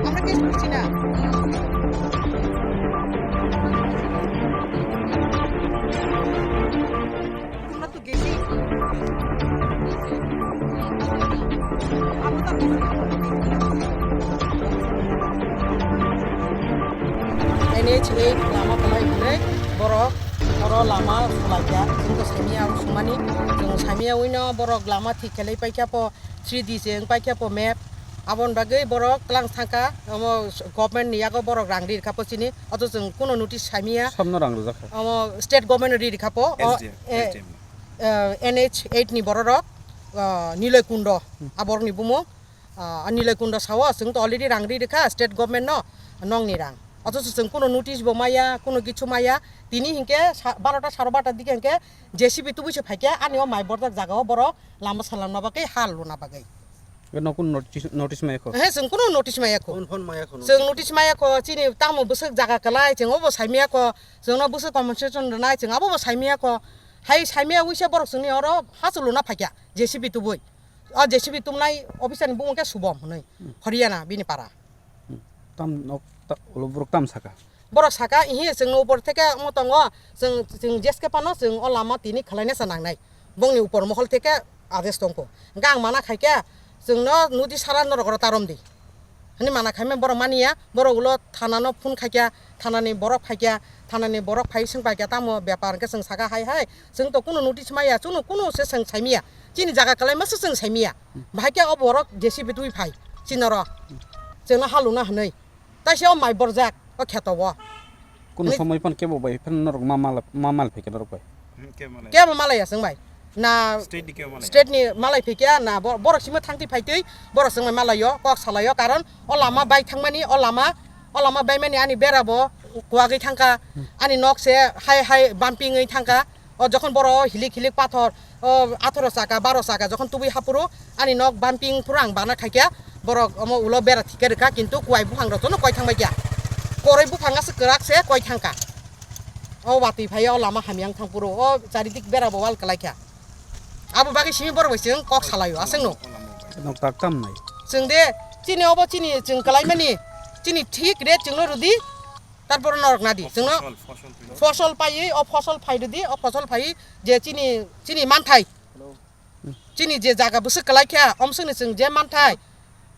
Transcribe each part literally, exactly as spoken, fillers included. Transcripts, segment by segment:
আমরা কেস করছি না। তোমরা তো গেছি। আমরা তো আর গেছি না। N H eight lama kwlai hwnwi borok oro lama swlaikha. Chwng to saimia o swngmani, chwng saimia wino borok lama thik khelai paikha po, three D se wng paikha po map. Aboni bagwi borok twlang thangkha, omo government ni yago borok rang ri rwkha po chini, oto chwng kuno notice saimia. Samno rang rwjakha. Omo state government ri rwkha po, o, S D M, eh, S D M. Eh, N H eight ni bororok, ah, Niloi Kundo, hmm, aborokni bumung, ah, Niloi Kundo sao, chwng to already rang ri rwkha state government no, nongni rang. Othocho chwng kuno notice bo maya, kuno kichu maya, tini hinkhe sa-, barota saro barota dike hinkhe J C B tubui se phaikhe ani o mai borjak jaga o borok lama salamna bagwi hal luna bagwi. Eno kun notice, notice maya kho? He, chwng kuno notice maya kho. Phone, phone maya kho, chwng notice maya kho, chini tamo bwswk jaga kwlai, chwng obo saimaya kho, chwngno bwswk compensation rwnai, chwng abobo saimaya kho. Hai saimaya wise borok chwngni oro hachwk luna phaikha, J C B tubui. O J C B tubunai officer ni bumung khe Subom hwnwi, hmm, Haryana bini para. Hmm. Tam nok ta-, ulo borok tam saka? Borok saka, "Ihi, chwngno upor theke omo tongo, chwng, chwng jeske phano chwng o lama tini khwlaina sa nangnai. Bongni upor mohol theke ades tongkho. Hwnkhe ang mana khaikhe, chwngno nudi sara norok oro ta romdi." Hwnwi mana khaimani borok maniya, borok ulo thanano phone khaikha, thanani borok phaikha, thanani borok phai swng paikha, tamo bepar hwnkhe chwng saka, "Hai hai, chwng to kunu notice maya, chwngno kunu se chwng saimaya. Chini jaga kwlaima se chwng saimaya. Bahai khe o borok J C B twi phai, chini oro chwngno haluna hwnwi." Taisa o mai borjak o kheto o. Kuno ni- somoi phano kebo bai phano norok ma mal, ma mal phaikha norok bai. Hmm, kebo malai. Kebo malai aswng bai. Na state ni kebo malai. State ni malai phaikha na bo-, borok simo thangti phaitwi borok swng bai malaio, kok salaio, karon o lama bai thangmani, o lama, o lama baimani ani bera bo kuagwi thangkha, hmm, ani nok se hai hai bumping wi thangkha. O jokhon boro hilik hilik pathor, o atharo saka, baro saka jokhon tubui hapuru, ani nok bumping phuru ang bana khaikha, borok omo ulo bera thikhe rwkha, kintu kuai buphang rok jono koi thangbai kha. Koroi buphang aswk kwrak se koi thangkha. O watwi phai o lama hamyang thang phuru, o charidik bera bo wal kwlai kha. Abo bagwi simi borok bai chwng kok salaio, aswkno. Nok tak tam nai. Chwng de, chini obo chini chwng kwlaimani, chini thik rate chwngno rwdi. Tarpore norok nadi, o chwngno fosol, fosol twi. Fosol paiwi, o fosol phai rwdi, o fosol phaiwi je chini, chini manthai. Hello. Chini je jaga bwswk kwlai kha, omswkni chwng je manthai,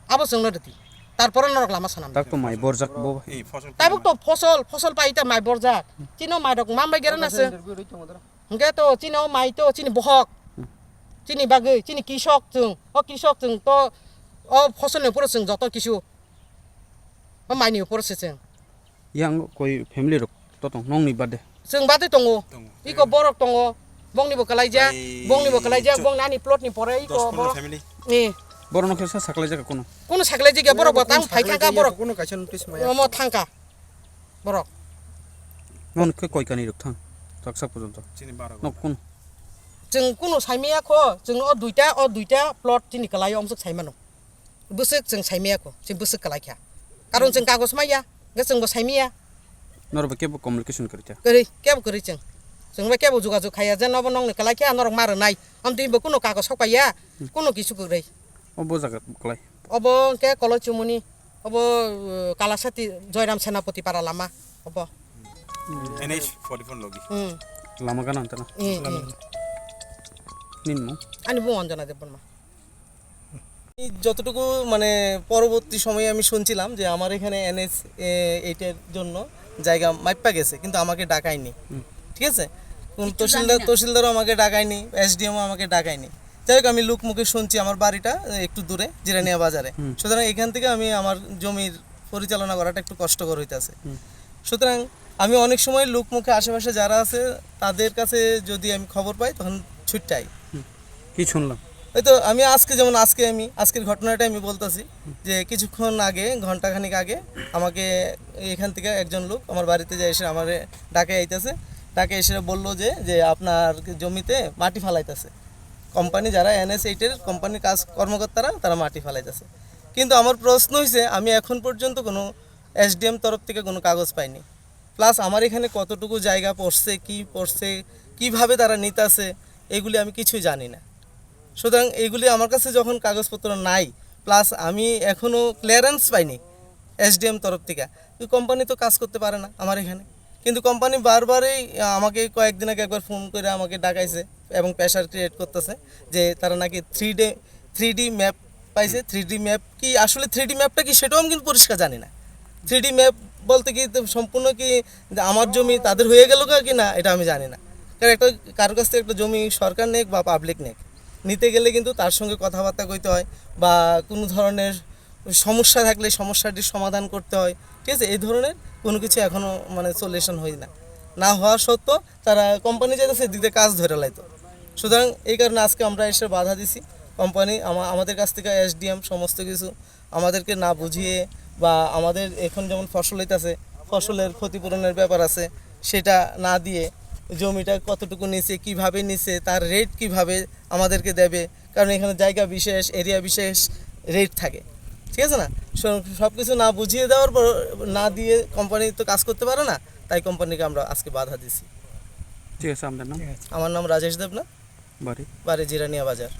abo chwngno rwdi. Tarpore norok lama swnam. Tak to mai borjak bo. Ei, fosol twi. Tabuk to fosol, fosol pai ta mai borjak. Chino mai rok man bai gera na chwng. Hwnkhe to chini o mai to chini bohok. Chini bagwi, chini kisok chwng. O kisok chwng to o fosolni uporo chwng joto kisu. O maini uporo se chwng. Yang koi family rok to tong nongni bade? Chwng bade tongo. Tongo. Iko borok tongo. Bongni bo kalaijak, bongni bo kalaijak, bongni ani plot ni pore iko dos pondro borok. Family. Ni. Borok no khe sa saklai jaga kuno? Kuno saklai jaga borok bo tang phai thangka borok. Kuno kaisa notice maya. Omo thangka. Borok. Non khe koi kani rok thang. Taksa porjonto. Chini baro. Nok kuno? Chwng kuno saimaya kho, chwng o duita, o duita plot chini kalai omsok saimano. Bwswk chwng saimaya kho, chwng bwswk kwlai kha. Karon chwng kagoj maya, hwnkhe chwngbo saimaya. Norokbo kebo communication kwrwi kha? Kwrwi, kebo kwrwi chwng. Chwngbo kebo jogajog khaiya je nobo nokni kwlai kha, norok ma rwnai. Amtwi bo kuno kagoj sok paiya, kuno kisu kwrwi. Obo jaga kwlai? Obo hwnkhe Koloi Chumuni, obo, uh, Kalasati Joyram Senapati Para lama, obo. N H forty four logi. Hmm. Lama gana antana? Hmm, hmm. Nini mung? Ani mung Anjana Debbarma. এই যতটুকু মানে পরবর্তী সময়ে আমি শুনছিলাম যে আমার এখানে এনএস এইটের জন্য জায়গা মাইপ্পা গেছে, কিন্তু আমাকে ডাকায়নি। হুম। ঠিক আছে? কোন কিচ্ছু জানি তহসিলদার না। তহসিলদারও আমাকে ডাকায়নি, এসডিএমও আমাকে ডাকায়নি। যাই হোক, আমি লোকমুখে শুনছি আমার বাড়িটা একটু দূরে, জিরানিয়া বাজারে। হুম। সুতরাং এখান থেকে আমি আমার জমির পরিচালনা করাটা একটু কষ্টকর হইতাছে। হুম। সুতরাং আমি অনেক সময় লোকমুখে আশেপাশে যারা আছে তাদের কাছে যদি আমি খবর পাই, তখন ছুট্টাই। হুম। কি শুনলাম? হয়তো আমি আজকে, যেমন আজকে আমি আজকের ঘটনাটা আমি বলতেছি, যে কিছুক্ষণ আগে, ঘন্টাখানিক আগে আমাকে এখান থেকে একজন লোক আমার বাড়িতে যায়, এসে আমারে ডাকে আইতেছে। ডাকে এসে বললো যে যে আপনার জমিতে মাটি ফালাইতেছে কোম্পানি, যারা এনএস এইটের কোম্পানির কাজ কর্মকর্তারা, তারা মাটি ফালাইতেছে। কিন্তু আমার প্রশ্ন হইছে, আমি এখন পর্যন্ত কোনো এসডিএম তরফ থেকে কোনো কাগজ পাইনি। প্লাস আমার এখানে কতটুকু জায়গা পড়ছে, কি পড়ছে, কিভাবে তারা নিতেছে, এগুলি আমি কিছুই জানি না। সুতরাং এইগুলি আমার কাছে যখন কাগজপত্র নাই, প্লাস আমি এখনও ক্লিয়ারেন্স পাইনি এসডিএম তরফ থেকে, তো কোম্পানি তো কাজ করতে পারে না আমার এখানে। কিন্তু কোম্পানি বারবারই আমাকে কয়েকদিন আগে একবার ফোন করে আমাকে ডাকাইছে এবং প্রেশার ক্রিয়েট করতেছে যে তারা নাকি three D three D map পাইছে। থ্রি ডি ম্যাপ কি, আসলে থ্রি ডি ম্যাপটা কি, সেটাও আমি কিন্তু পরিষ্কার জানি না। থ্রি ডি ম্যাপ বলতে কি তো সম্পূর্ণ কি যে আমার জমি তাদের হয়ে গেল কি না, এটা আমি জানি না। কারণ একটা, কারোর কাছ থেকে একটা জমি সরকার নেক বা পাবলিক নেক, নিতে গেলে কিন্তু তার সঙ্গে কথাবার্তা কইতে হয় বা কোনো ধরনের সমস্যা থাকলে সমস্যাটির সমাধান করতে হয়, ঠিক আছে? এই ধরনের কোনো কিছু এখনও মানে সলিউশন হয় না। না হওয়া সত্ত্বেও তারা কোম্পানি যেতেছে দিতে কাজ ধরে লাইতো। সুতরাং এই কারণে আজকে আমরা এসে বাধা দিছি। কোম্পানি আমা-, আমাদের কাছ থেকে এসডিএম সমস্ত কিছু আমাদেরকে না বুঝিয়ে বা আমাদের এখন যেমন ফসল হইতাছে, ফসলের ক্ষতিপূরণের ব্যাপার আছে, সেটা না দিয়ে জমিটা কতটুকু নিছে, কিভাবে নিছে, তার রেট কিভাবে আমাদেরকে দেবে, কারণ এখানে জায়গা বিশেষ, এরিয়া বিশেষ রেট থাকে, ঠিক আছে না? সব কিছু না বুঝিয়ে দেওয়ার পর, না দিয়ে কোম্পানি তো কাজ করতে পারে না, তাই কোম্পানিকে আমরা আজকে বাধা দিছি। ঠিক আছে, আপনার নাম? ঠিক আছে। আমার নাম রাজেশ দেবনাথ, বাড়ি? বাড়ি জিরানিয়া বাজার।